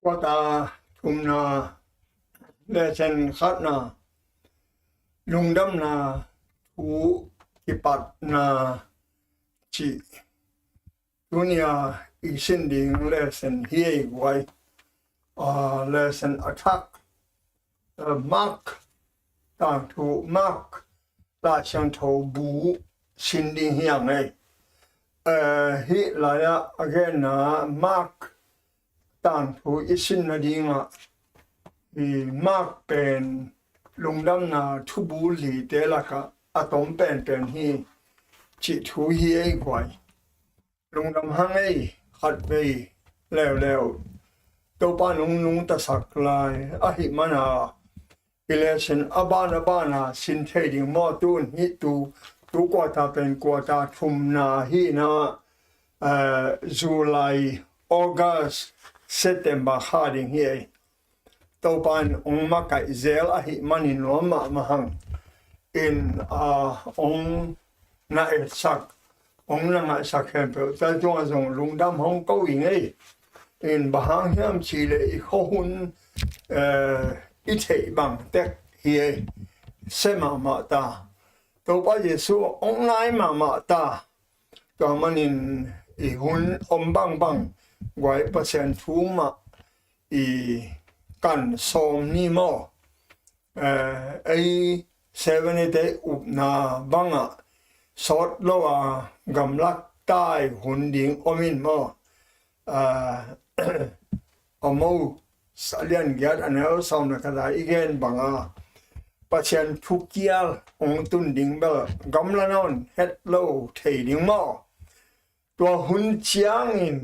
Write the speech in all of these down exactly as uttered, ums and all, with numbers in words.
Quarter thumna, lesson khatna, lungdamna thu kipatna cih. Tuni-a i sin ding lesson hi ei guai. Ah, lesson a thak, ah, Mark, tangthu Mark, Laisiangtho bu sin ding hi a ngei. Eh, hih lai-ah a genna Mark tangthu i sin nadingah, i Mark pen lungdamna thubu lite lakah a tom penpen hi cih thu hi ei guai. Lungdam hang ei, khatvei leuleu Topa nung nungtasak lai ahih mana i lesson a ban a bana sin thei ding maw? Tun hih tu, tu quarter pen quarter thumna hi na, eh, July, August, September kha ding hi ei. Topa in hong makaih zel ahih manin nuam mahmah hang. In, ah, hong na etsak, hong na ngaihsak khempeuh tel tungah zong lungdam hong ko i ngei. In bang hang hiam cihleh i khuahun, eh, i theih bang tek hi ei. Se mahmah ta. Topa Jesu hong nai mahmah ta. Tua manin i hun om bangbang guai Pasian thu mah i kan sawm ni maw? Eh, ei Seventh-day upna bangah sawt lo a gamlak tai hun ding om in maw? Ah, Amos a lian giat a neu sawm le khat ah i gen banga Pasian thukial hong tun ding bel gamla nawn het lo thei ding maw? Tua hun ciangin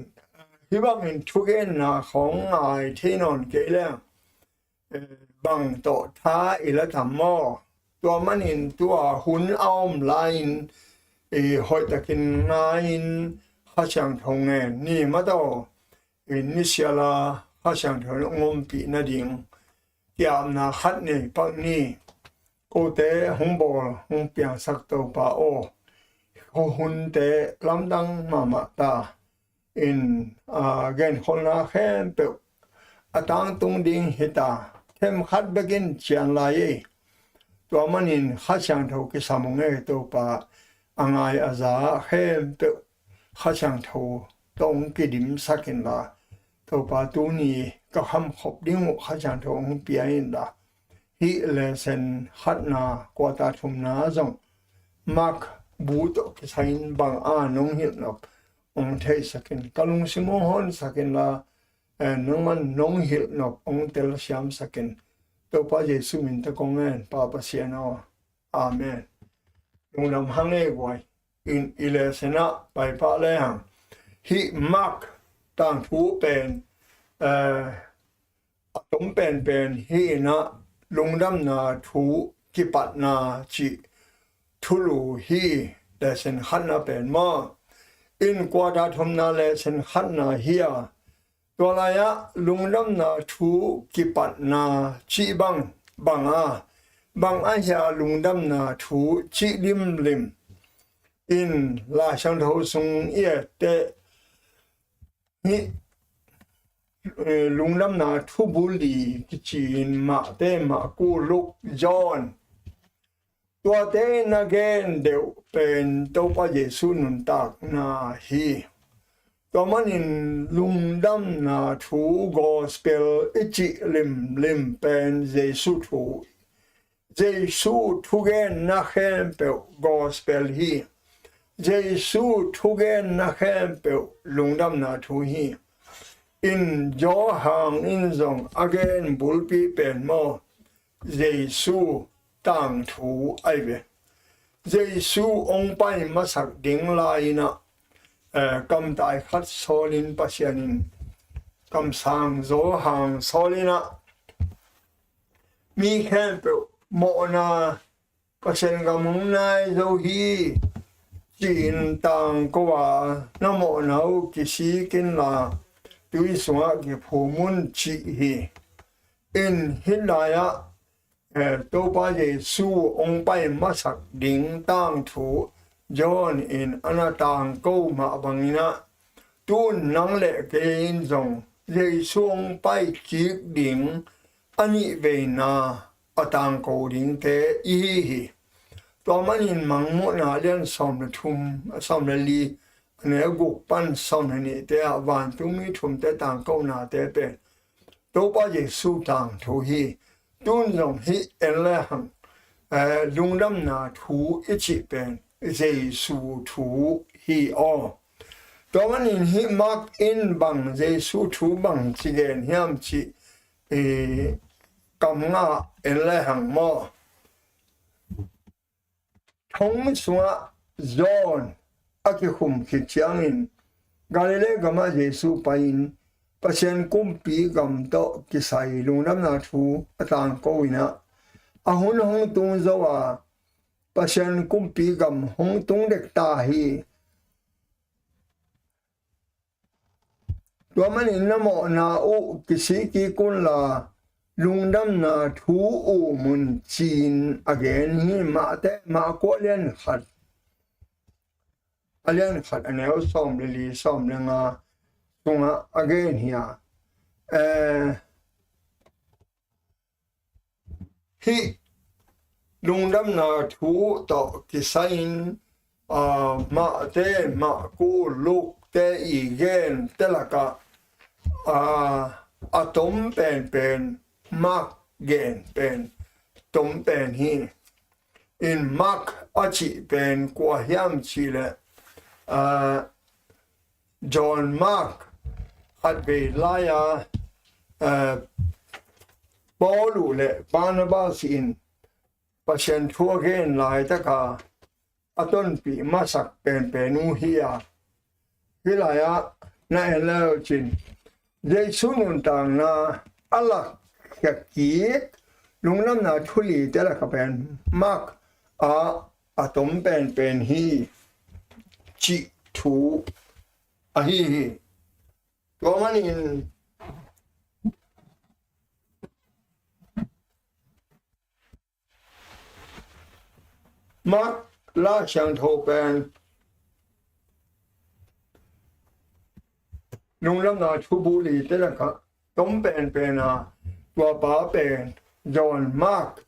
hih bangin thugenna khawng ngai thei nawn kei leng, eh, bang tawh tha i la tam maw? Tua manin tua hun a om lai-in, eh, hoihtakin ngai-in Kha Siangtho ngen ni mataw. Eh, nisiala Kha Siangtho in hong ompih nading kiapna khat nei pak ni. Kote hong bawl hong piangsak Topa aw, khuahunte lamdang mahmah ta. In, ah, genkholhna khempeuh a tangtung ding hi ta. Themkhat bekin cian lai ei. Tua manin Kha Siangtho kisam hong ei Topa, a ngai a za khempeuh Kha Siangtho tawh hong kidimsak inla, Topa tuni ka khamkhop ding uh Kha Siangtho hong pia inla, hih lesson khatna quarter thumna zong Mark bu tawh kisai-in bang a nong hilh nop hong theisak in, ka lungsim hong honsak inla, eh, nangman nong hilh nop hong telsiamsak in. Topa Jesu min tawh kong ngen, Pa Pasian aw. Amen. Lungdam hang ei guai. In i lesson ah paipah le hang. Hih Mark tangthu pen, eh, a tom penpen hi in ah lungdamna thu kipatna cih thulu hi lesson khatna pen maw? In quarter thumna lesson khatna hi a, tua lai-ah lungdamna thu kipatna cih bang, bang a, bang a hia lungdamna thu cih limlim. In Lai Siangtho sung i etteh hih, eh, lungdamna thubu li kici-in Mate, Marku, Luk, John. Tuate na gen deuh pen Topa Jesu nuntakna hi. Tua manin lungdamna thu gospel i cih limlim pen Jesu thu. Jesu thugenna khempeuh gospel hi. Jesu thugenna khempeuh lungdamna thu hi. In Johan in zong a gen bulpi pen maw, Jesu tangthu ahi ve. Jesu hong pai masak ding lai-in ah, eh, kamtai khat sawlin Pasian in kamsang Johan sawlin ah, mi khempeuh mawhna, Pasian gam hong nai zo hi ci-in tangko a, na mawhna uh kisik inla tui sungah kiphum un ci hi. In hih lai-ah, eh, Topa Jesu hong pai masak ding tangthu John in a na tangko mah bangin ah, tun nang le kei in zong Jesu hong pai kik ding a nih veina a tangko dingte i hi hi. Tua manin Mangmuhna lian sawm le thum, sawm le li, a neu guk pan sawm le nihte ah vantungmi thumte tangkonate pen Topa Jesu tangthu hi. Tun zong hih en le hang, eh, lungdamna thu i cih pen Jesu thu hi aw. Tua manin hih Mark in bang Jesu thu bang ci gen hiam cih, eh, kam nga en le hang maw. Thong sungah John a kikhum khit ciangin Galilee gamah Jesu pai-in Pasian kumpi gam tawh kisai lungdamna thu a tangko in ah, a hun hong tung zo a, Pasian kumpi gam hong tung dek ta hi. Tua manin na mawhna uh kisik kik unla, lungdamna thu uh mun ci-in a gen hi. Mate, Marka lian khat, a lian khat a neu sawm le li, sawm le nga sungah a gen hi a. Eh, hih lungdamna thu tawh kisai-in, aa, Mate, Marka, Luke te i gen te lakah, aa, a tom penpen Mark gen pen tom pen hi. In Mark a cih pen kua hiam cih leh, aa, John Mark, khatvei lai-a, eh, Paul uh le Barnabas in Pasian thu a gen laitaka a tonpih masak penpen uh hi a, hih lai-ah na en le uh cin, Jesu nuntakna a lakkhia kik lungdamna thu lite laka pen Mark ah a tom penpen hi cih thu ahi hi. Tua manin Mark Lai Siangtho pen lungdamna thubu lite laka tom penpen a, tua pa pen John Mark,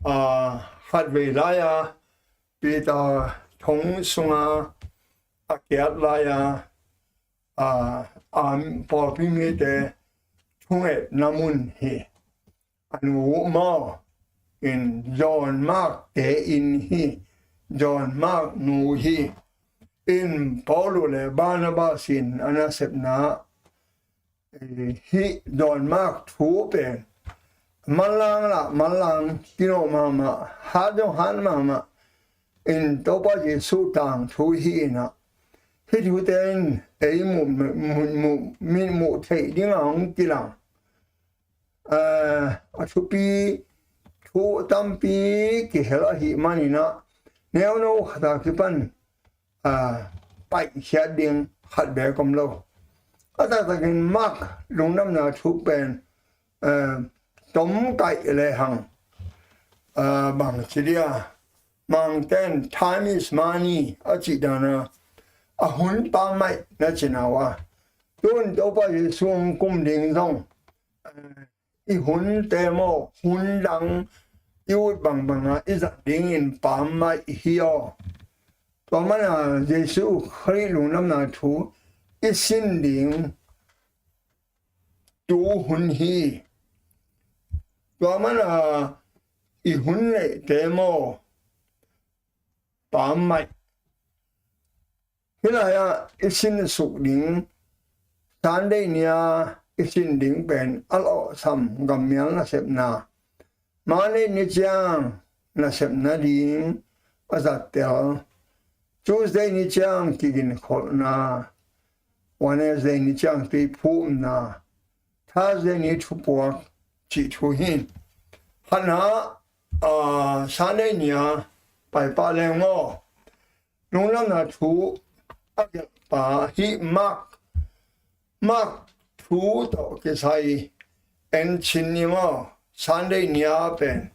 aa, khatvei lai-a Peter thong sunga a kiat lai-a, aa, a pawlpi mite thungetna mun hi. A nu uh maw, in John Mark te inn hi. John Mark nu hi. In Paul uh le Barnabas in a nasepna, eh, hih John Mark thu pen manlang lah manlang kinawh mahmah, hat zong hat mahmah. In Topa Jesu tangthu hi in ah, hih thute in ei muh, muh, muh, muh, muh theih dingah hong kilang, eh, a thupi thu tampi kihel ahih manin ah, neuno khata kipan, ah, paihkhiat ding khat beek om lo. A taktakin Mark lungdamna thu pen, eh, tom kaih lehang, eh, bang ci dia, Mangten time is money a cih dana, a hun pammaih na cina uh a. Tun Topa Jesu hong kum ding zong, eh, i hunte maw, hun dang i ut bangbanga i zat dingin pammaih hi aw. Tua mana Jesu Khrih lungdamna thu i sin ding tu hun hi. Tua mana i hun neihte maw, pammaih. Hih lai-ah i sin suk ding, Sunday ni-a i sin ding pen a lawhsam gammial nasepna. Monday ni ciang nasepna ding a zattel. Tuesday ni ciang kiginkholhna. Wednesday ni ciang tuiphumna. Thursday ni thupuak cih thu hi. Khatna, ah, Sunday ni-a paipah leng maw, lungdamna thu a gelhpa hih Mark, Mark thu tawh kisai en cin ni maw, Sunday ni-a pen,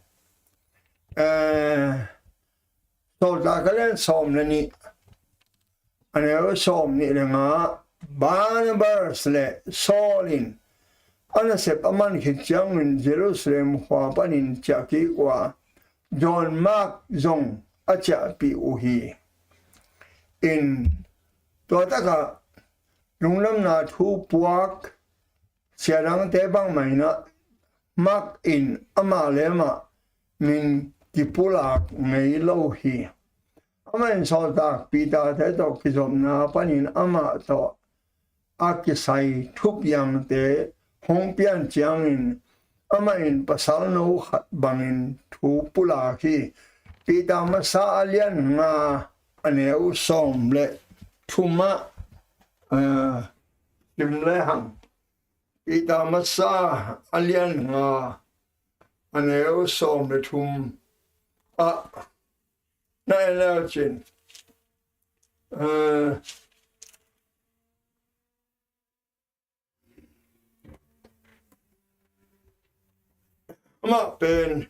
eh, Sawltak a lian sawm le nih, a neu sawm nih le nga, Barnabas le Saul in a nasep a man khit ciangin Jerusalem khua panin ciah kik uh a, John Mark zong a ciahpih uh hi. In tua takah lungdamna thu puak sia dangte bangmah in ah Mark in amah le amah min kipulak ngei lo hi. Amah in sawltak Peter-te tawh kizopna panin amah tawh a kisai thupiangte hong pian ciangin amah in pasal no khat bangin thu pulak hi. Peter masa a lian nga a neu sawm le thum ah, eh, lim le hang. Peter masa a lian nga a neu sawm le thum ah na en le cin, eh, amah pen,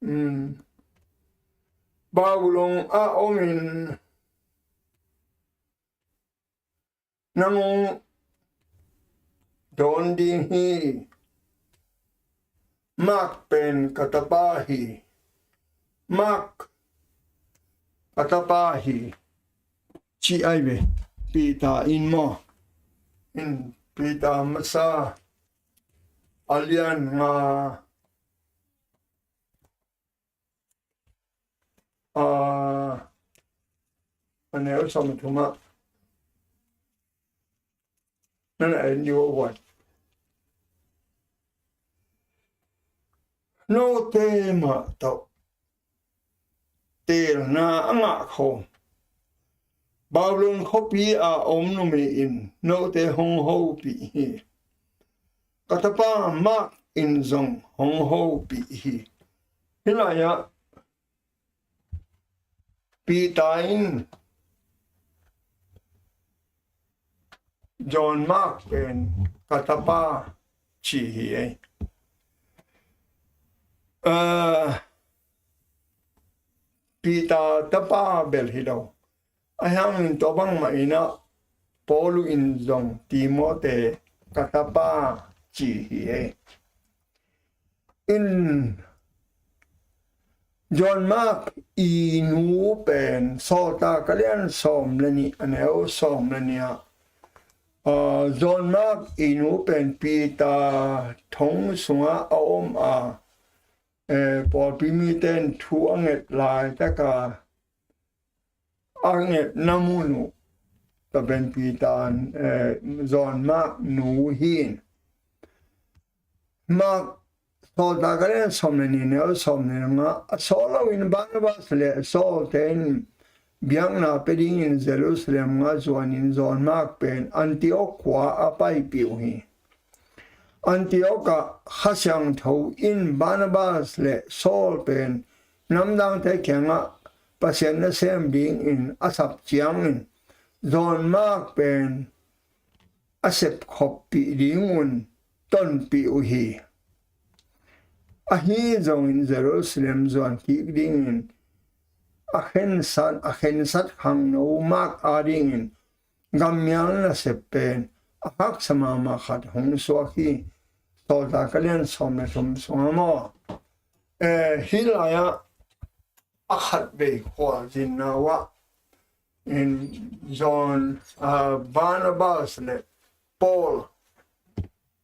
um, Babylon a omin nang hong dawn ding hi. Mark pen ka tapa hi. Mark ka tapa hi, ci ai ve. Peter in maw, in Peter masa a lian nga a, a neu sawm thum ah na na en dih uh a, note mah tawh teelna a ngah khawm Babylon khuapi a om numei in note hong hopih hi. Ka tapa Mark in zong hong hopih hi. Hih lai-ah Peter in John Mark pen ka tapa ci hi ei. Eh, Peter tapa bel hi lo. Ahi hangin tua bangmah in ah Paul in zong Timothy ka tapa ci hi ei. In John Mark i nu pen Sawltak a lian sawm le nih a neu sawm le nih ah, ah, John Mark i nu pen Peter thong sungah a om a, eh, pawlpi mite in thu a nget laitaka a ngetna mun uh tua pen Peter, eh, John Mark nu hi. Mark Sawltak a lian sawm le nih neu sawm le nga, a sawt loin Barnabas le Saul te in biakna pia dingin Jerusalem ah zuanin John Mark pen Antioch khua a paipih uh hi. Antioch ah Kha Siangtho in Barnabas le Saul pen namdangte kiangah Pasian nasem dingin a sap ciangin John Mark pen a sepkhoppih dingun tonpih uh hi. Ahi zongin Jerusalem zuan kik dingin a khensat, a khensat khangno Mark adingin gammial nasep pen a haksa mahmah khat hong suak hi. Sawltak a lian sawm le thum sungah maw, eh, hih lai-ah a khatvei khualzinna uh ah in John, ah, Barnabas le Paul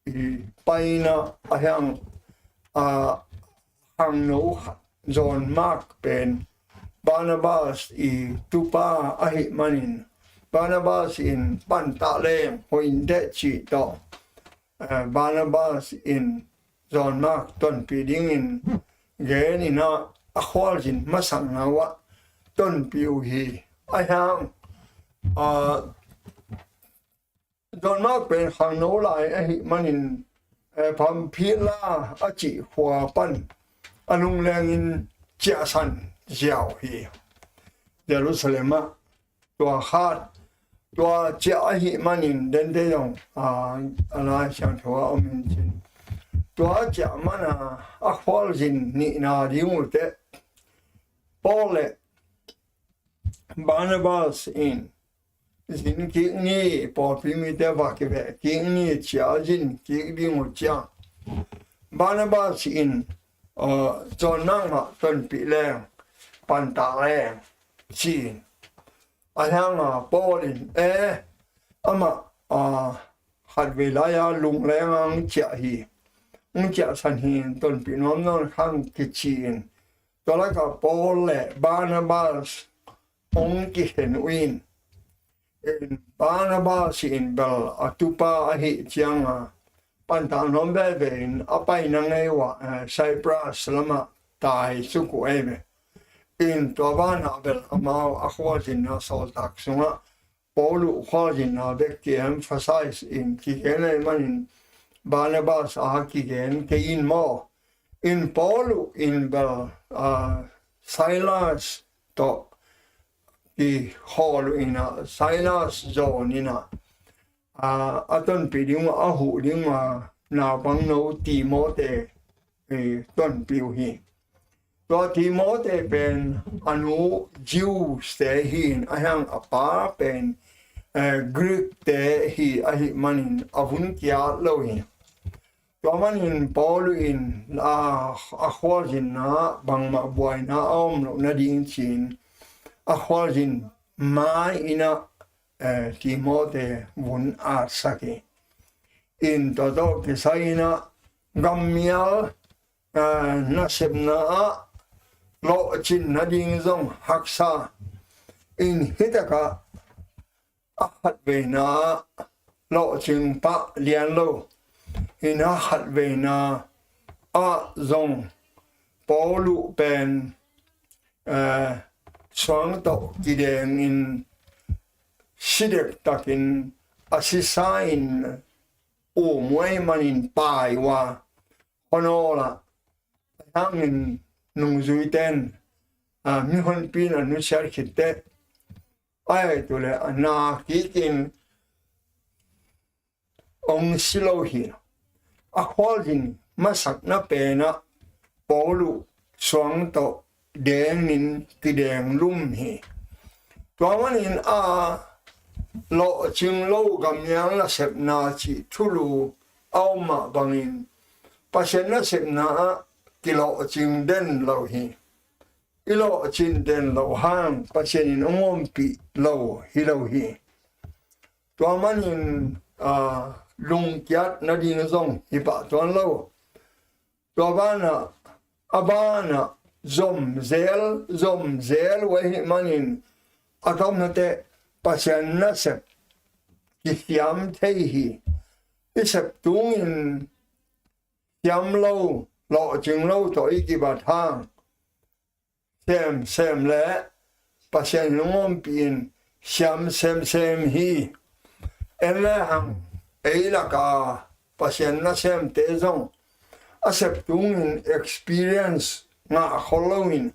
i paina a hiang, ah, khangno khat John Mark pen Barnabas i tupa ahih manin Barnabas in pantah leng hoih inteh cih tawh, eh, Barnabas in John Mark tonpih dingin genin ah a khualzin masakna uh ah tonpih uh hi. Ahi hang, ah, John Mark pen khangno lai ahih manin, eh, Pamphylia a cih khua pan a lunglengin ciahsan ziau hi. Jerusalem ah tua khat, tua ciah ahih manin dente zong, ah, a Lai Siangtho ah om in cin. Tua ciah mana a khualzin nihna ding uh teh Paul le Barnabas in zin kik ni, pawlpi mite va kiveh kik ni, ci-a zin kik ding uh ciang, Barnabas in, uh, cawn nangmah tonpih leng, pantah leng, ci-in. A hiang a Paul in, eh, amah, uh, khatvei lai-a lungleng ang ciah hi, ang ciahsan hi, tonpih nuam nawn khang kici-in, tua lakah Paul le Barnabas hong kikhen uh in, in Barnabas in bel a tupa ahih cianga, pantah nuam veve in a paina ngei uh ah, eh, Cyprus lamah tai suk uh ei ve. In tua banah bel amau a khualzinna sawltak sungah Paul uh khualzinna bek ki-emphasize in kigen ahih manin Barnabas a kigen kei in maw. In Paul uh in bel, ah, Silas tawh kikhawl uh in ah, Silas zawn in ah, ah, a tonpih ding uh, a huh ding uh, naupangno Timote, eh, tonpih uh hi. Tua Timote pen a nu Jews te hi in, a hiang a pa pen, eh, Greek te hi ahih manin a vun kiat lo hi. Tua manin Paul in a, a khualzinna bangmah buaina a om loh nading ci-in a khualzin mai in ah, eh, Timote vun atsak hi. In tua tawh kisai in ah gammial, eh, nasepna ah lawhcin nading zong haksa. In hitakah a khatveina lawhcing pah lian lo, in a khatveina ah zong Paul uh pen, eh, suang tawh kidengin si dektakin a sisa in um uh ei manin pai uh a, honawla hangin nungzuiten, ah, mihonpi in a nusiat khitte ai tu le a na kikin ong si lo hi. A khualzin masakna penah Paul uh suang tawh dengin kideng lum hi. Tua manin a lawhcing lo gammial nasepna cih thulu a om mah bangin Pasian nasepna ah kilawhcing den lo hi. I lawhcin den lo hang Pasian in ong ompih lo hi lo hi. Tua manin, ah, lungkiat nading zong hi pah tuan lo. Tua banah, a banah zom zel, zom zel uh ahih manin a tawpna teh Pasian nasep kisiam thei hi. I sep tungin siam lo, lawhcing lo tawh i kibat hang sem sem le Pasian in ong ompih in siam semsem hi. En le hang ei laka Pasian nasemte zong a sep tungin experience ngah khol loin,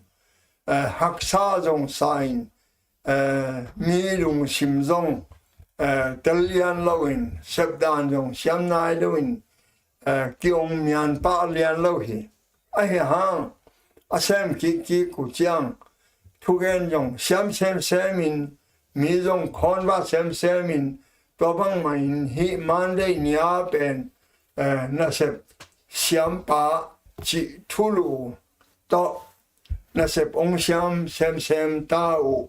eh, haksa zong sa in, eh, mi lungsim zong, eh, tel lian loin, sepdan zong siam nai loin, eh, ki-ong mian pah lian lo hi. Ahi hang a sem kikkik uh ciang thugen zong siam semsem in, mi zong khawnva semsem in, tua bangmah in hih Monday ni-a pen, eh, nasep siampa cih thulu tawh nasep ong siam semsem ta uh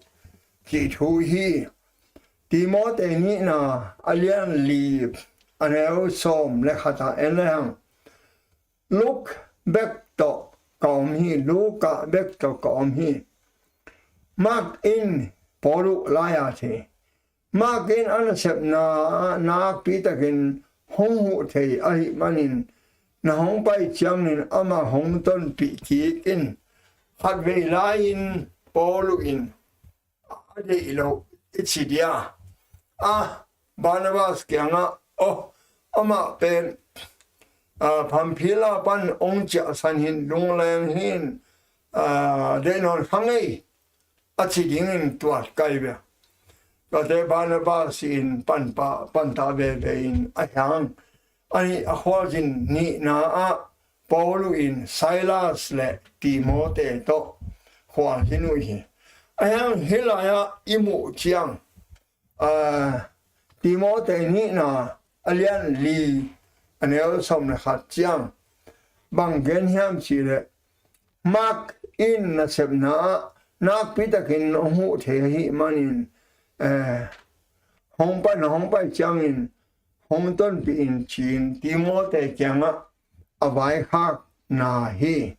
cih thu hi. Timote nihna a lian li a neu sawm le khat ah en le hang. Luke bek tawh ka om hi, Luka bek tawh ka om hi. Mark in Paul uh lai-at hi. Mark in a nasepna ah nakpi takin hong huh thei ahih manin na hong pai ciangin amah hong tonpih kik in. Khatvei lai-in Paul uh in a deih loh i ci dia, a Barnabas kiangah, oh, amah pen, ah, Pamfilia pan ong ciahsan hin, lungleng hin, ah, deih nawn kha ngei, a ci dingin tuat kai ve. Tuate Barnabas in panpah, pantah veve in a hiang. Ahi a khualzin nihna ah Paul in Silas le Timote tawh khualzin uh hi. A hiang hih lai-ah i muh ciang a, Timothy nihna a lian li a neu sawm le khat ciang bang gen hiam cih leh, Mark in nasepna ah nakpi takin hong huh thei ahih manin, eh, hong pan, hong pai ciangin hong tonpih in ci-in Timothy kiangah a vaikhakna hi.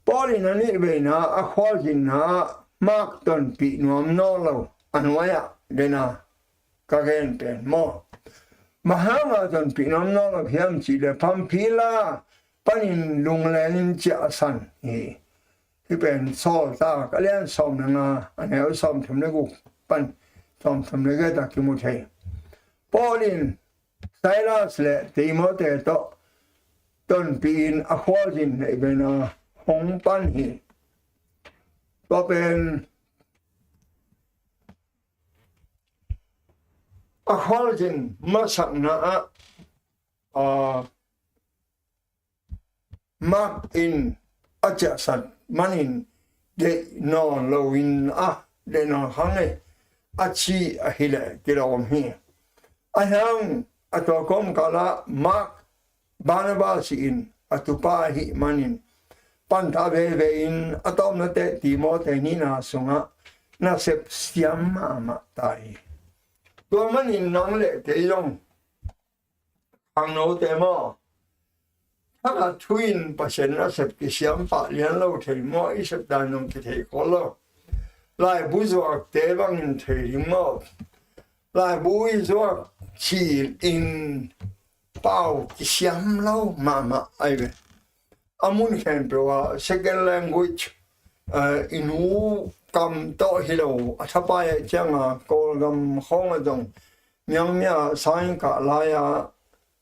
Paul in a nihveina a khualzinna ah Mark tonpih nuam nawn lo a nuai-ah dena ka gen pen maw? Bang hanga tonpih nuam nawn lo hiam cih leh Pamfili panin lungleng in ciahsan hi. Hih pen Sawltak a lian sawm le nga a neu sawm thum le guk pan sawm thum le giat ah kimu thei. Paul in Silas le Timothy tawh tonpih in a khualzin neih veina hong pan hi. Tua pen a khualzin masakna ah, a, Mark in a ciahsan manin deih nawn loin a, deih nawn kha ngei a ci ahih leh kilawm hi. Ahi hang a tua kawmkal ah Mark Barnabas in a tupa ahih manin panta veve in a tawpna teh Timothy nihna sungah nasep siam mahmah ta hi. Tua manin nang le kei zong khangnote maw, Thak a thu in Pasian nasep kisiam pah lian lo thei maw, i sep dan zong kithei khol lo. Laibu zuakte bangin thei ding maw? Laibu i zuak cil in pau kisiam lo mahmah ahi ve. A mun khempeuh ah second language, eh, i nu kam tawh hi lo a thapai ahih cianga Kawlgam khawng ah zong Myanmar sang kah lai-a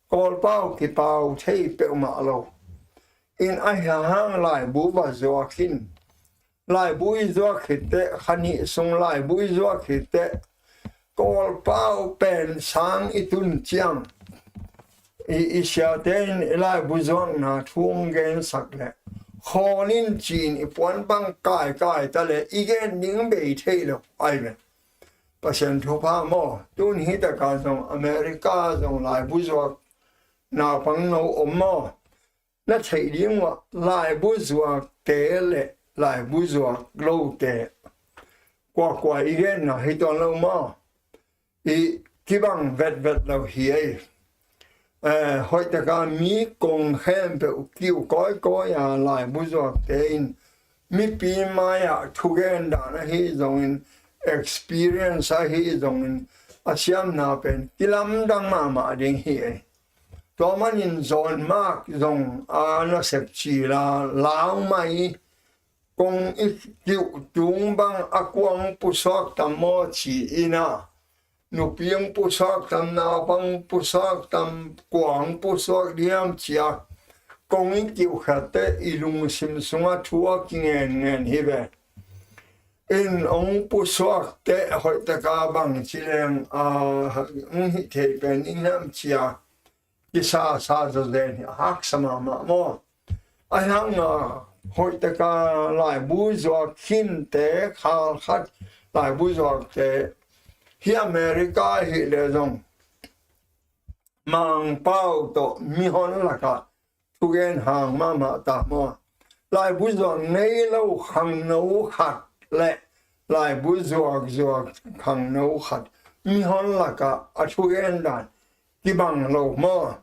Kawlpau kipau thei peuhmah lo. In ahi hang laibu va zuak in, laibu i zuak khit teh, kha nih sung laibu i zuak khit teh, Kawlpau pen sang i tun ciang i, i siate in i laibu zuakna thu hong gensak leh khawl in ci-in i puan bang kaikai ta leh i gen ding bei thei lo ahi ve. Pasian thupha maw? Tun hi taka zong America zong laibu zuak naupangno om maw? Na theih ding uh ah laibu zuakte le laibu zuak lote kuakua i genna hi tuan lo maw? I kibang vetvet lo hi ei. Eh, hoih taka mi kong khempeuh kiu kawikawi a laibu zuakte in mipi mai-ah thugen dan ahi zongin, experience ahi zongin, a siamna pen kilamdang mahmah ding hi ei. Tua manin John Mark zong a nasep cil a lau mai, kong i kiuh tung bang a kuang pusuak tam maw ci-in a, nupi ang pusuak tam, naupang pusuak tam, kuang pusuak diam cia kong i kiuh khat teh i lungsim sungah thu a kingenngen hi ve. In ong pusuak teh hoih taka bang ci leng a, ong hih thei pen i hiam cia kisasa zawzen hi a haksa mahmah maw? Ahi hanga hoih taka laibu zuak khinte, khalkhat laibu zuakte hi America hi leh zong Mangpau tawh mihon lakah thugen hang mahmah ta maw? Laibu zuak ngei lo khangno khat le laibu zuak zuak khangno khat mihon lakah a thugen dan kibang lo maw?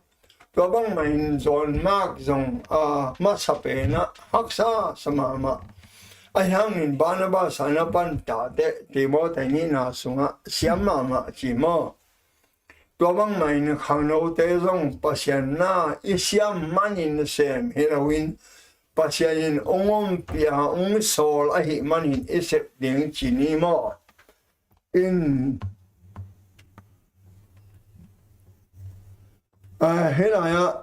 Tua bangmah in John Mark zong a masa penah haksa sa mahmah. Ahi hangin Barnabas a na panta teh Timothy nihna sungah siam mahmah ci maw? Tua bangmah in khangnote zong Pasian na i siam manin sem hi loin Pasian in ong ompih a ong sawl ahih manin i sep ding ci ni maw? In, a, hih lai-ah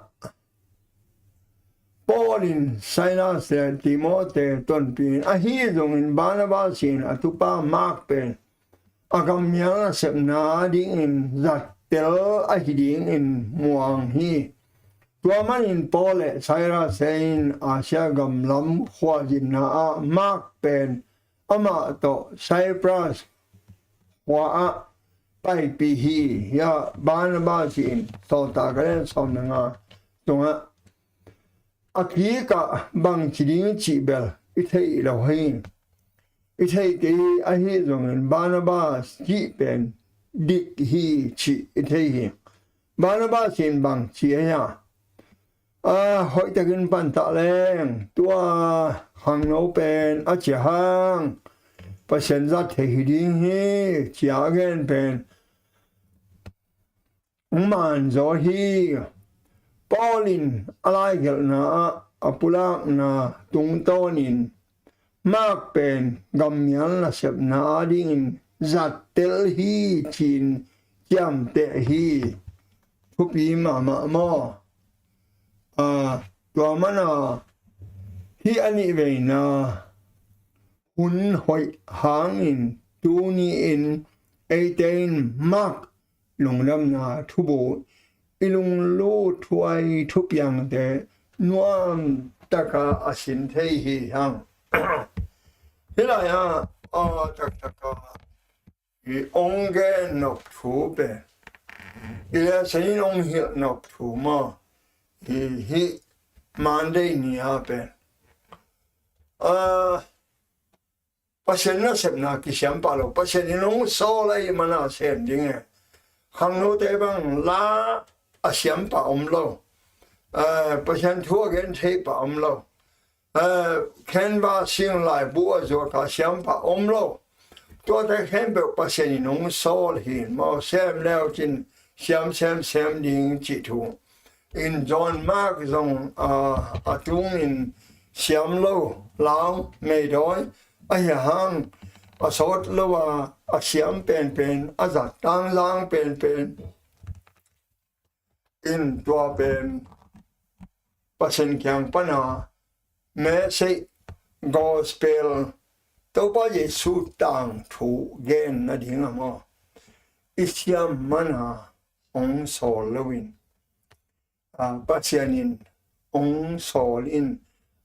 Paul in Silas le Timothy tonpih in, ahi zongin Barnabas in a tupa Mark pen a gammial nasepna dingin zattel ahi dingin muang hi. Tua manin Paul le Silas in Asia gam lam khualzinna ah Mark pen amah tawh Cyprus khua-ah paipih hi. Hiah Barnabas in Sawltak a lian sawm le nga sungah a kikah bangci ding cih bel i theih lo hi. I theih kei hi. Ahi zongin Barnabas cih pen dik hi cih i thei hi. Barnabas in bangci a hia? A hoihtakin pantah leng tua khangno pen a cia hang Pasian zat thei hi ding hi, cia a gen pen hong man zaw hi. Paul in a laigelhna ah a pulakna tungtawnin Mark pen gammial nasepna adingin zattel hi ci-in ciamteh hi. Thupi mahmah maw? A, tua mana hih a nih veina hun hoih hangin tuni-in eite in Mark lungdamna thubu i lunglut thuai thupiangte nuamtaka a sin thei hi hang. Hih lai-ah a taktaka i ong gen nop thu pen i le sanin ong hilh nop thu maw? Hih Monday ni-a pen a Pasian nasepna kisiam pah lo. Pasian in hong sawl ahih mana sem ding e. Khangnote bang la a siam pah om lo. Eh, Pasian thu a gen thei pah om lo. Eh, khenva sing laibu a zuak a siam pah om lo. Tuate khempeuh Pasian in hong sawl hi. Maw sem leu cin siam sem sem ding cih thu. In John Mark zong a, a tungin siam lo lau meidawi ahi hang a sawt lo a, a siam penpen a zat tangzang penpen in tua pen Pasian kiang pana message gospel Topa Jesu tangthu gen nading a maw i siam mana hong sawl loin a, Pasian in hong sawl in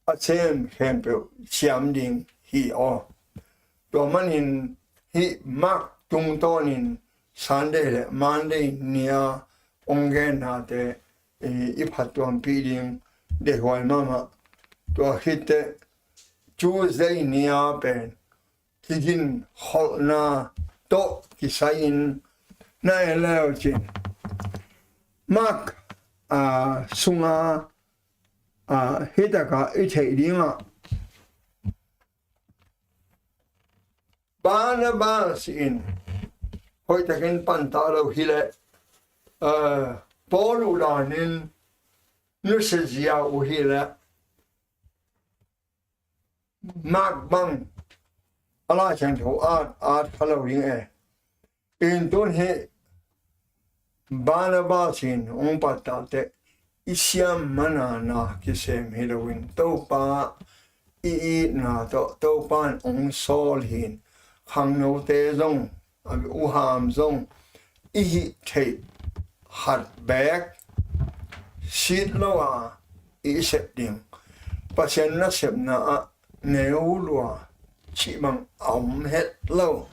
a sem khempeuh siam ding hi aw. Tua manin hih Mark tungtawnin Sunday le Monday ni-a hong gennate i, i phattuampih ding deihhuai mahmah. Tua khitteh Tuesday ni-a pen kigin holhna tawh kisai-in na en leu cin Mark a, sunga a, hitaka i theih dingah Barnabas in hoihtakin pantah lo hileh, a, Paul uh danin nusia zia uh hileh Mark bang a Lai Siangtho at, at kha lo ding e. In tun hi Barnabas in hong pattah teh i siam mana na kisem hi loin Topa i itna tawh Topa in hong sawl hin khangnote zong a uham zong i hih theih khat beek sit lo a i sep ding. Pasian nasepna ah neu lua cih bang a om het lo.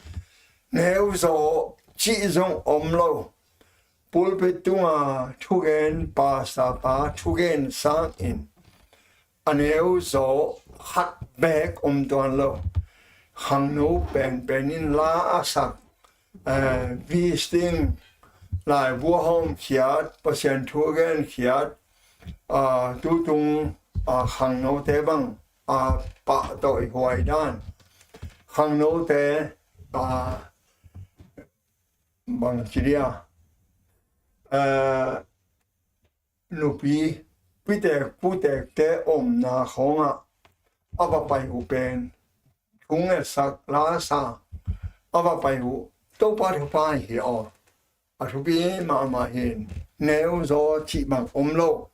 Neu zaw cih zong om lo. Pulpit tunga thugen, pastor pa thugen sangin a neu zaw khat beek om tuan lo. Khangno penpen in la a sak, eh, visiting, laibu a hawmkhiat, Pasian thu a genkhiat, ah, tutung, ah, khangnote bang, ah, pahtawh i huai dan. Khangnote, ah, bang ci dia, eh, nupi pitek putekte omna khawngah a va pai uh pen thu ngetsak lasa a va pai uh Topa thupha hi aw. A thupi mahmah hin neu zaw cih bang om lo.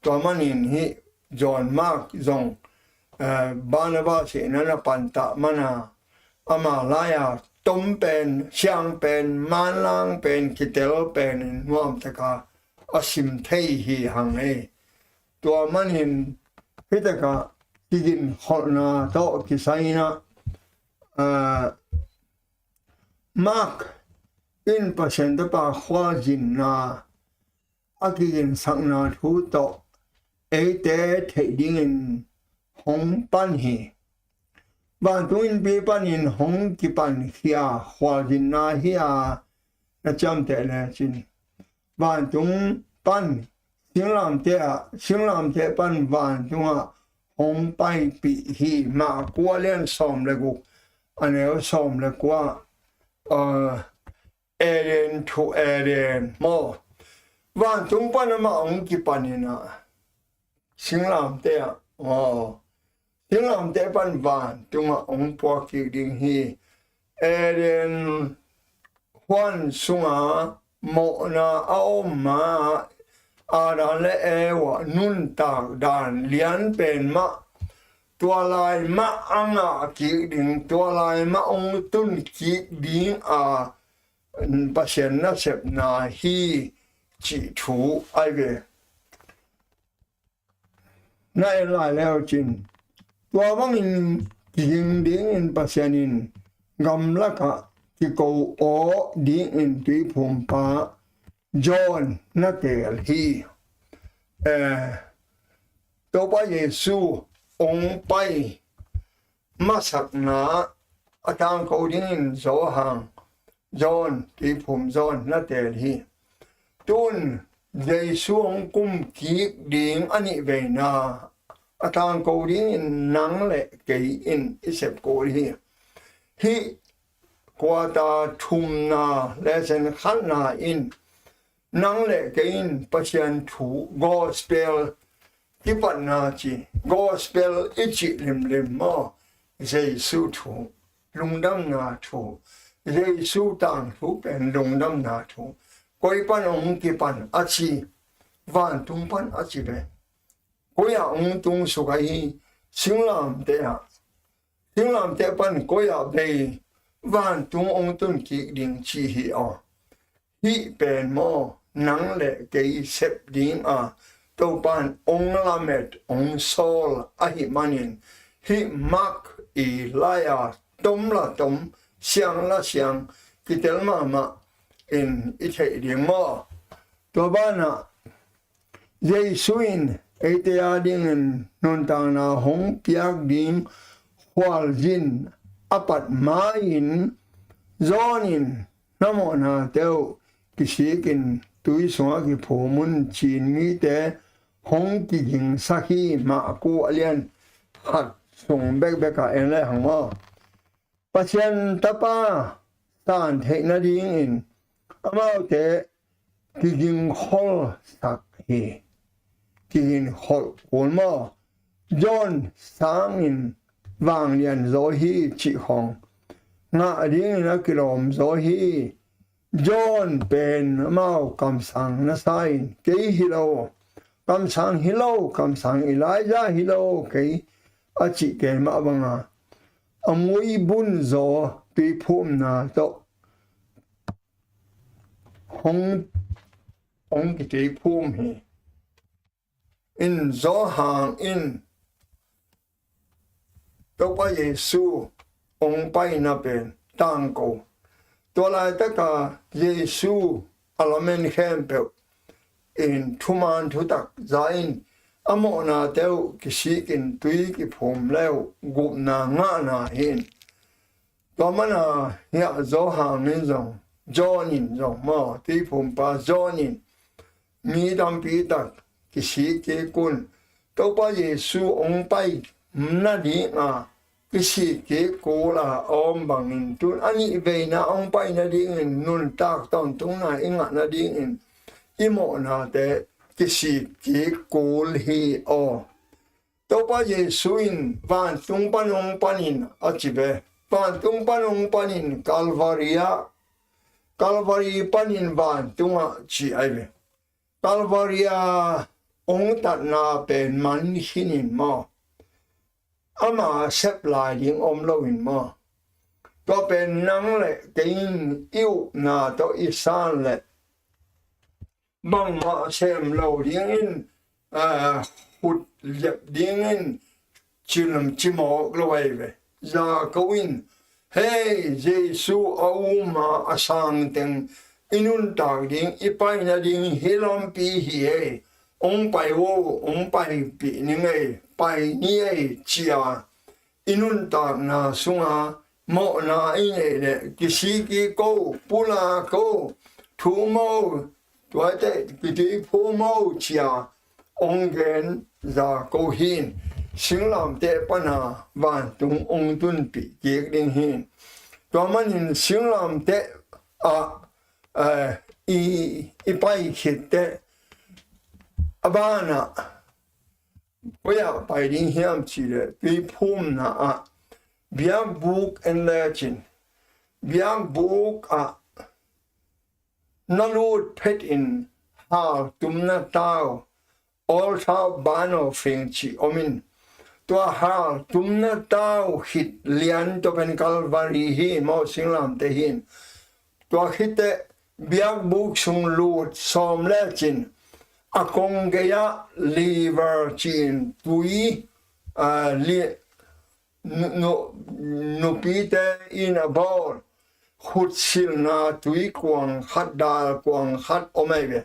Tua manin hih John Mark zong, eh, Barnabas in a na pantah mana ama lai-a tom pen, siang pen, manlang pen, kitel pen in nuamtaka a sim thei hi hang ei. Tua manin hitaka kigin holhna tawh kisai-in ah, ah, Mark in Pasian Tapa khualzinna a kiginsakna thu tawh eite theih dingin hong pan hi. Vantung innpi panin hong kipankhia khualzinna hi a, na ciamteh lecin vantung pan singlamteh ah, singlamteh pan vantungah hong paipih hi. Marka a lian sawm le guk, a neu sawm le kua, aa, Eden to Eden maw. Vantung pan amah hong kipanin ah, singlamteh ah, aw, singlamteh pan vantungah hong puak kik ding hi. Eden huan sunga mawhna a om ma, Adam le Eva nuntak dan lian pen mah, tua lai mah a ngah kik ding, tua lai mah hong tun kik ding a, Pasian nasepna hi cih thu ahi ve. Na en lai leu cin, tua bangin kiging dingin Pasian in gamlakah kiko aw dingin tuiphumpa John na teel hi. Eh, Topa Jesu hong pai masakna a tangko dingin Johan, John, tuiphum John na teel hi. Tun Jesu hong kum kik ding a nih veina a tangko dingin nang le kei in i sep kul hi. Hih kuata thumna le sen khatna in nang le kei in Pasian thu, gospel, kipatna ci, gospel i cih limlim maw, Jesu thu, lungdamna thu, Jesu tangthu pen lungdamna thu. Koi pan hong kipan a ci, vantung pan a ci ve. Koi ah hong tung suk ahi, singlamteh ah, singlamteh pan koi ah bei, vantung hong tun kik ding ci hi aw. Hih pen maw, nang le kei sep ding a, Topan hong lamet hong sawl ahih manin, hih mak i lai-a tom la tom, siang la siang, kitel mahmah in i theih ding maw. Tua banah Jesu in eite a dingin nuntakna hong piak ding khualzin a pat ma-in, John in na mawhnate uh kisikin tui sungah kiphum un ci-in mite hong kigingsak hi. Marka a lian khat sung bekbek ah en lehang maw, Pasian Tapa san theih nadingin amaute kigingkholsak hi. Kigingkholh kul maw? John sangin vanglian zaw hi cih khawng ngah dingin a kilawm zaw hi. John pen amau kamsang na sa-in, kei hi lo, kamsang hi lo, kamsang Elijah hi lo kei, a cih kei mah banga a muibun zaw tuiphumna tawh hong, hong kituiphum hi. In Johan in Topa Jesu hong paina pen tangko. Tua laitaka Jesu a lamen khempeuh in thuman thutak za-in a mawhnate uh kisikin tui kiphum le uh gupna ngahna hi. Tua mana hiah Johan in zong, John in zong maw, tuiphumpa John in mi tampi tak kisik kik un. Topa Jesu hong pai nadinga kisik kik kul a om bangin tun a nih veina hong pai nadingin nuntak tawntungna i ngah nadingin i mawhnate kisik kik kul hi aw. Topa Jesu in vantung pan hong panin a ci ve. Vantung pan hong panin Calvary ah, Calvary panin vantungah ci ahi ve. Calvary ah hong tatna pen man khinin maw, ama sep lai ding om loin maw, tua pen nang le kei in i upna tawh i san le bangmah sem lo dingin, aa, khut liap dingin cilam cimawk lo ahi ve. Jakob in "Hei, Jesu a um a, a sang teng i nuntak ding, i pai nading hih lampi hi ei. Hong pai vo, hong paipih ning ei, pai ni ei," ci-a i nuntakna sunga mawhna i neih leh kisik kik o, pulak o, thum o, tuate kituiphum o ci-a hong gen zak o hi. Singlamteh pana vantung hong tunpih kik ding hi. Tua manin singlamteh ah, eh, i, i pai khit teh a banah koi ah pai ding hiam cih leh, tuiphumna ah biakbuk en lecin, biakbuk ah na lut phetin haltumna tau, altar burnt offering cih om in, tua haltumna tau khit lian tua pen Calvary hi maw, singlamteh hi. Tua khit teh biakbuk sung lut sawm lecin, a kong gei-ah laver ci-in tui, ah, li-, nu-, nu-, nupite in a bawl khutsilna tuikuang khat, dal kuang khat om ahi ve.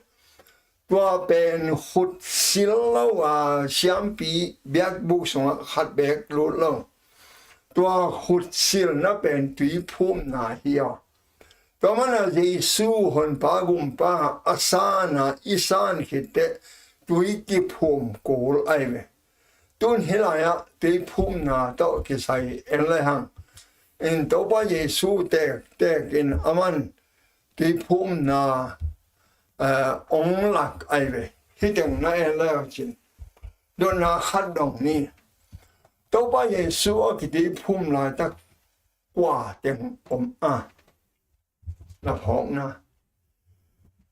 Tua pen khutsil lo a, siampi biakbuk sungah khat beek lut lo. Tua khutsilna pen tuiphumna hi a. Tua mana Jesu Honpa Gumpa a sana i san khit teh tui kiphum kul ahi ve. Tun hih lai-ah tuiphumna tawh kisai en le hang. In Topa Jesu tektek in aman tuiphumna, eh, ong lak ahi ve. Hih teng na en le cin, dotna khat dong ni. Topa Jesu a kituiphum laitak kua teng om a, na phawkna.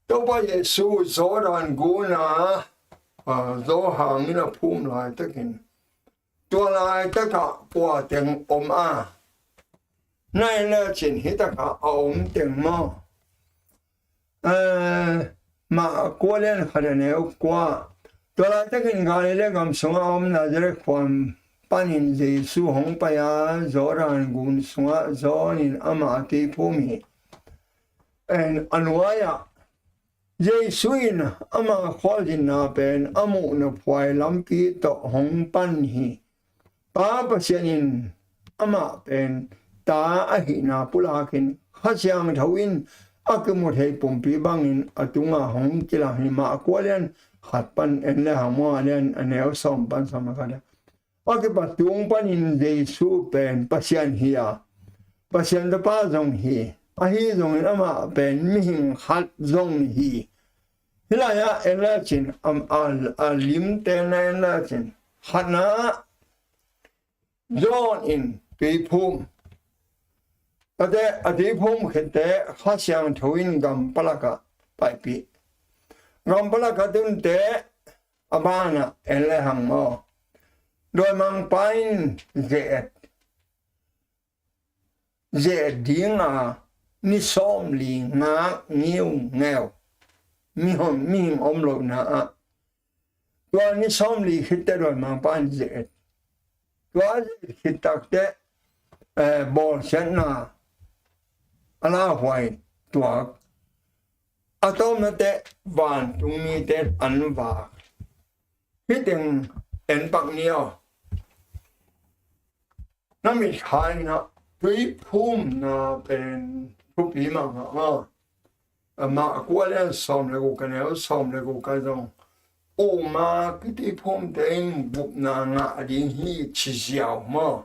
Topa Jesu Jordan gun a, ah, Johan in a phum laitakin, tua laitakah kua teng om a, na en le cin hih takah a om teng maw? Eh, Mah kua lian khat a neu kua. Tua laitakin Galilee gam sungah a om Nazareth khua panin Jesu hong pai a, Jordan gun sungah John in amah a tuiphum hi. En, a nuai-ah Jesu in ama khualzinna pen a muhna phuai lampi tawh hong pan hi. Pa Pasian in amah pen ta ahihna pulakin, Kha Siangtho in a kimu thei pumpi bangin a tungah hong kilang hi. Mah kua lian khat pan en le hang maw, a lian a neu sawm pan sawm le khat a. A kipat tung panin Jesu pen Pasian hi a, Pasian Tapa zong hi. Ahi zongin amah pen mihing khat zong hi. Hih lai-ah en le cin, am, a, a limte na en le cin, khatna ah John in tuiphum. Tate a tuiphum khit teh Kha Siangtho in gam palakah paipih. Gam palakah tun teh a banah en le hang maw? Dawimangpa in ze-et, ze-et dinga ni sawmli ngak ngiungeu, mihon, mihing om lohna ah. Tua ni sawmli khit teh Dawimangpa in ze-et. Tua a ze-et khit tak teh, eh, bawlsiatna a lauhuai tuak. A tawpna teh vantung mite an vak. Hih teng en pak ni aw. Na mitkha in ah tuiphumna pen thupi mahmah a. Mah kua lian sawm le guk a neu sawm le guk ah zong, uma kituiphumte in gupna ngah ding hi ci ziau maw?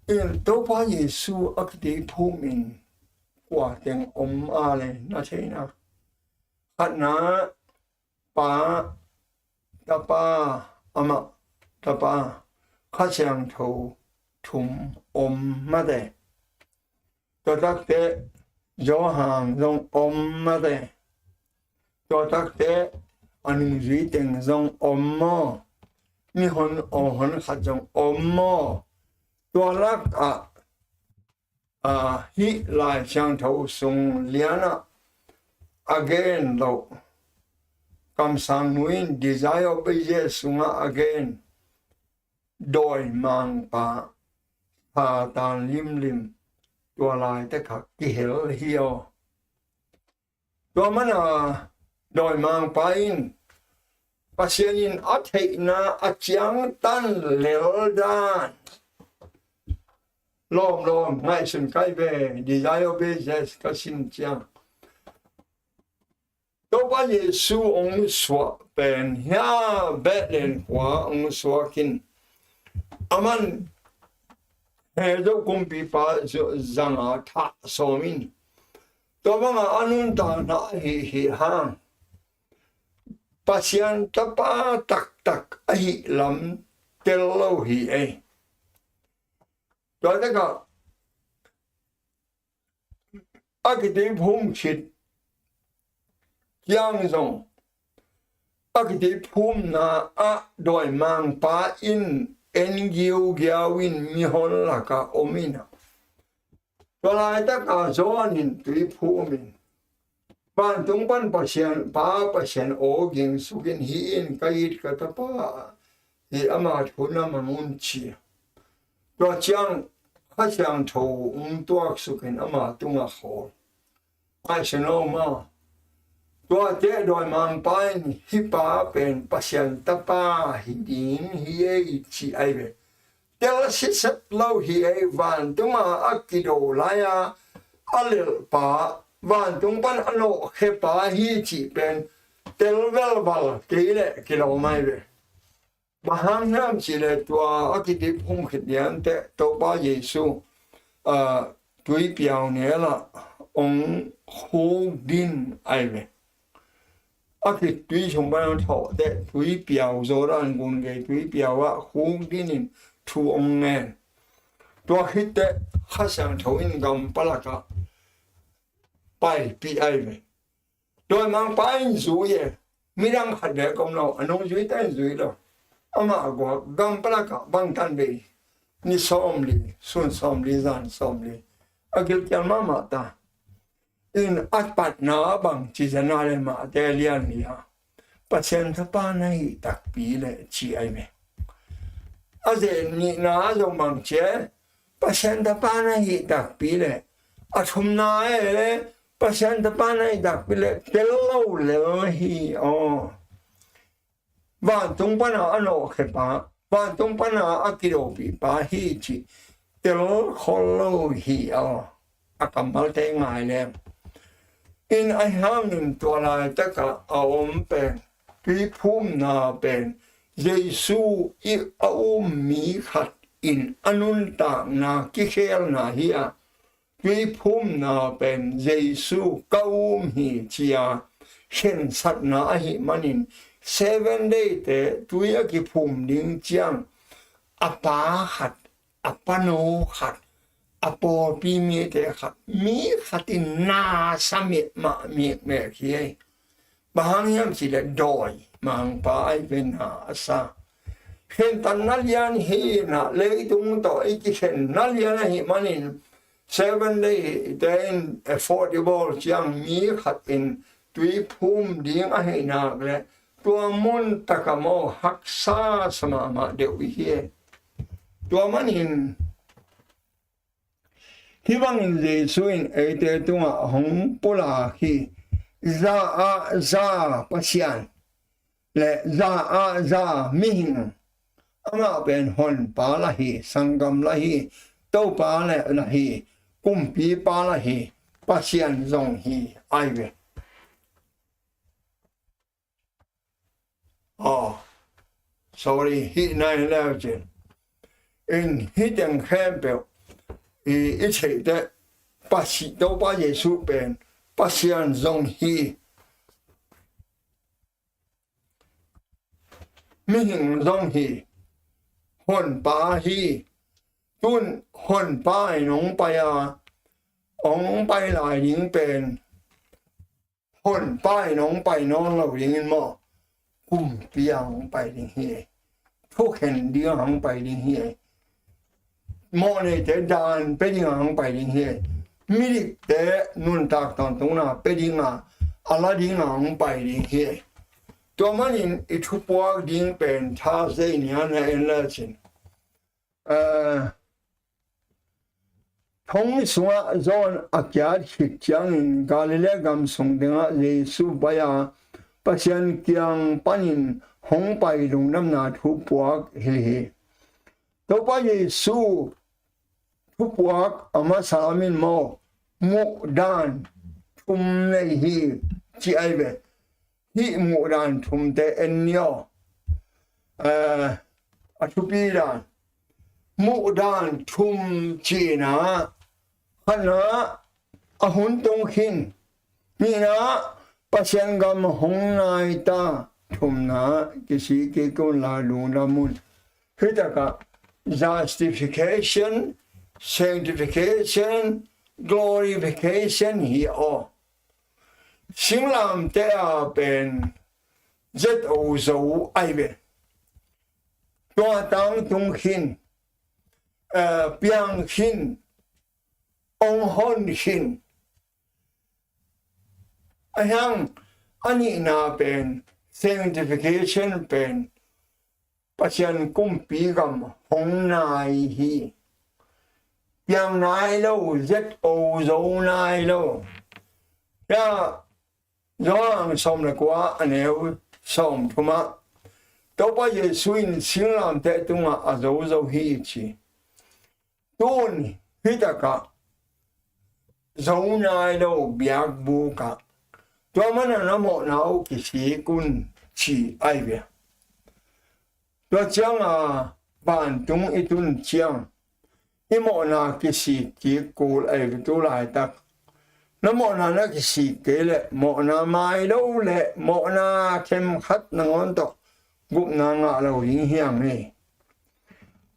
In Topa Jesu a kituiphum in kua teng om a le na theihna. Khatna, Pa, Tapa, amah Tapa, Kha Siangtho thum om mate. Tua takteh Johan zong om mate. Tua takteh a nungzui teng zong om maw? Mihon awhon khat zong om maw? Tua lakah, a, hih Lai Siangtho sung lianah a gen loh, kamsang nu in Desire of Ages sungah a gen dawimangpa, Satan limlim, tua laitak ah kihel hi aw. Tua mana dawimangpa in Pasian in a theihna a ciangtan lel dan lawmlawm ngaihsun kai ve, desire obeisance ka sin ciang. Topa Jesu hong suah pen hia Bethlehem khua hong suak in, aman he zo kumpipa zanga thah sawm in, tua banga a nuntakna ahi hi hang Pasian tapa taktak ahi lam tel lo hi ei. Tua takah a kituiphum khit ciang zong a kituiphumna ah dawimangpa in en giugiau in mihon lakah om in a, tua laitaka Johan in tuiphum in vantung pan Pasian pa Pasian aw gingsuk in, "Hih in ka it ka tapa hi, ama thu na mang un," ci a. Tua ciang Kha Siangtho hong tuaksuk in ama tungah khawl. Ngaihsun aw maw. Tuate dawimangpa in hih pa pen Pasian tapa hi ding hi ei ci ai ve. Tel siset lo hi ei, vantunga a kido lai-a a lelhpa, vantung pan a nawhkhepa hi cih pen tel velval kei leh kilawm ai ve. Bang hang hiam cih leh tua a kituiphum khit lianteh Topa Jesu, ah, tuipiau nel ah hong khukdin ai ve. A khit tui sung pan a thawhteh tuipiau, Jordan gun gei tuipiau ah khukdin in thu hong ngen. Tua khitteh Kha Siangtho in gam palakah paipih ai ve. Dawimangpa in zui e, midang khat bek om lo, a nungzuite in zui lo. Amah a guak gam palakah bangtan bei, ni sawmli, sun sawmli, zan sawmli, a gilkial mahmah ta. In a patna bang ci zana le Mate lian li a, Pasian tapa na hih takpi leh ci ai ve. A zen nihna a zong bang ci e, Pasian tapa na hih takpi leh, a thumna e le, Pasian tapa na hih takpi leh tel lo lel hi aw. Vantung pana a nawhkhepa, vantung pana a kidopihpa hi cih tel khol lo hi aw. A kammalte ngai leng. In ahi hangin tua laitaka a om pen, tuiphumna pen Jesu i a um mi khat in a nuntakna kikhelna hi a, tuiphumna pen Jesu ka um hi ci-a khensatna ahih manin, Seven Day-te tui a kiphum ding ciang a pa khat, a pano khat, a pawlpi mite khat, mi khat in na sa mehmah mekmek hi ei. Bang hang hiam cih leh dawimangpa ai ve, na a sa. Khentatna lian hi na, leitung tawh i kikhenna lian ahih manin Seven Day-te in affordable ciang mi khat in tuiphum ding ahih nak leh tua mun taka maw haksa sa mahmah deuh i hi. Tua manin hih bangin Jesu in eite tungah hong pulak hi. Za ah za Pasian le za ah za mihing. Amah pen honpa lah hi, sanggam lah hi, Topa le lah hi, kumpipa lah hi, Pasian zong hi ai ve. Aw, sorry, hih nai leu cin. In hih teng khempeuh i, i theih teh Pasi, Topa Jesu pen Pasian zong hi, mihing zong hi, honpa hi. Tun honpa in hong pai a, hong pai lai ding pen honpa in hong pai nawn lo dingin maw, kumpi a hong pai ding hi. Thukhen ding a hong pai ding hi. Mawhneite daan pia ding a hong pai ding hi. Midikte nuntak tawntungna pia ding a, a la ding a hong pai ding hi. Tua manin i thupuak ding pen Thursday ni a na en lecin, eh, Thong sungah John a kiat khit ciangin Galilee gam sung tengah Jesu pai a, Pasian kiang panin hong pai lungdamna thupuak hilh hi. Topa Jesu thupuak a masa lamin maw, muhdan thum nei hi, ci ai ve. Hih muhdan thumte en ni aw. Eh, a thupi dan, muhdan thum cihna, khatna, a hun tung khin, nihna, Pasian gam hong nai ta, thumna, kisik kik un la, lungdam un. Hih takah justification, sanctification, glorification hi aw. Singlamteh a pen Z O zo ai ve. Tua tangtung khin, eh, piang khin, ong hon khin. A hiang a nihna pen, sanctification pen, Pasian kumpi gam hong nai hi. Piang nai lo, Z O zo nai lo. Ya, Johan sawm le kua a neu sawm thumah, Topa Jesu in singlamteh tungah a zo zo hi ci. Tun hih takah zo nai lo biakbukah, tua mana na mawhna uh kisik un ci ai ve. Tua cianga vantung i tun ciang, i mawhna kisik kik kul ai ve tu laitak. Na mawhna na kisik kei leh mawhna mai lo leh mawhna themkhat nangawn tawh gupna ngah lo ding hiam hi.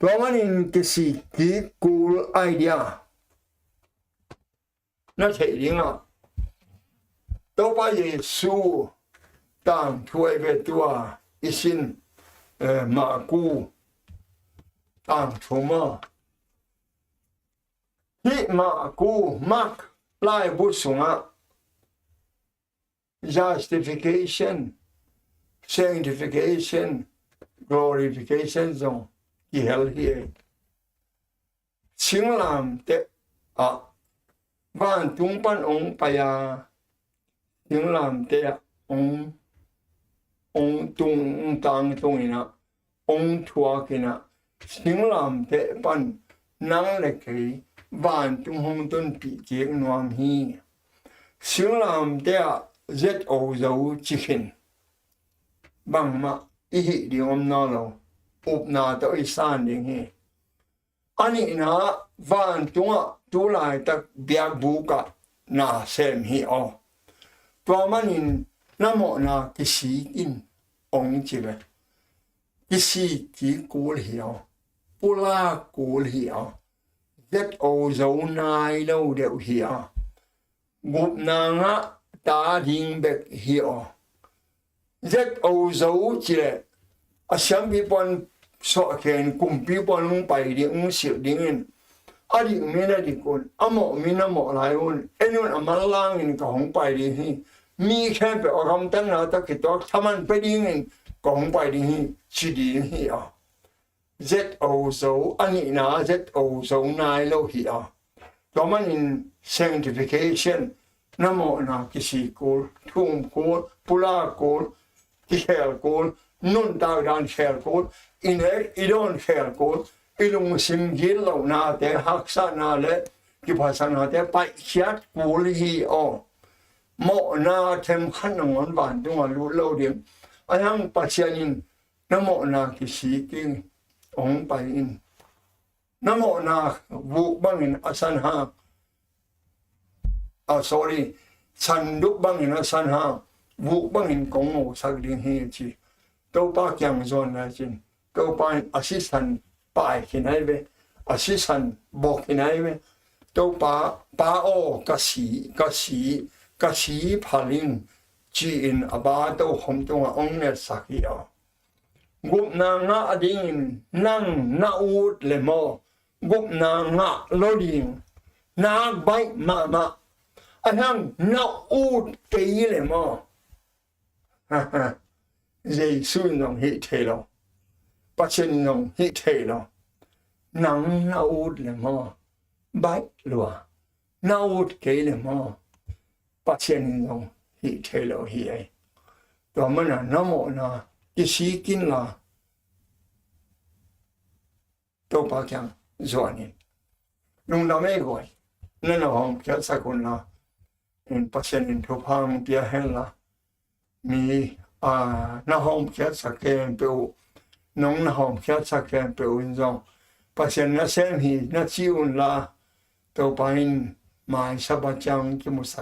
Tua manin kisik kik kul ai dia na theih dingah, Topa Jesu tangthu ai ve tua i sin, eh, Maku tangthu maw. Hih Maku, Mark laibu sungah justification, sanctification, glorification zong kihel hi. Singlamteh ah vantung pan ong pai a, singlamteh ah ong, ong tung, ong tangtung in ah, ong thuak in ah, singlamteh pan nang le kei vantung hong tunpih kik nuam hi. Singlamteh ah Z O zo ci khin, bangmah i hih ding om nawn lo, upna tawh i san ding hi. A nihna, vantungah tu laitak biakbukah na sem hi aw. Tua manin na mawhna kisik in ong ci ve. Kisik kik kul hi aw. Pulak kul hi aw. Z O zo nai lo deuh hi aw. Gupna ngah ta ding bek hi aw. Z O zo ci leh a siampi puan suahkhen kumpi puan hong pai ding, hong silh dingin, a dik min a dik un, a mawh min a mawh lai un, en un, a manlangin ka hong pai ding hi. Mi khempeuh a gamtatna tawh kituak thaman pia dingin ka hong pai ding hi, ci ding hi aw. Z O zo, a nihna Z O zo nai lo hi a. Tua manin sanctification, na mawhna kisik kul, thum kul, pulak kul, kikhel kul, nuntak dan khel kul, i nek i dawn khel kul, i lungsim gitlohnate, haksatna le kiphatsaknate paihkhiat kul hi aw. Mawhna themkhat nangawn vantungah lut lo ding. A hiang Pasian in na mawhna kisik in hong pai in. Na mawhna vuk bangin a san hang, ah, sorry, sandup bangin a san hang, vuk bangin kong mawhsak ding hi ci. Topa kiang zuan lai cin, Topa in a sisan pai khin ai ve, a sisan bok khin ai ve. Topa, Pa aw, ka si, ka si, ka si phal in, ci-in a pa tokhom tungah hong ngetsak hi aw. Gupna ngah dingin nang na ut le maw? Gupna ngah lo ding, nak baih mahmah. A hiang na ut kei le maw? Jesu in zong hih thei lo. Pasian in zong hih thei lo. Nang na ut le maw? baih lua, na ut kei le maw, Pasian in zong hih thei lo hi ei. Tua mana na mawhna kisik inla Topa kiang zuanin, lungdam ei guai, na na hawmkhiatsak unla, in Pasian in thupha hong pia henla, mi a na hawmkhiatsak khempeuh uh, nong na hawmkhiatsak khempeuh uh in zong Pasian nasem hi na ci unla, Topa in mai Sabbath ciang kimusak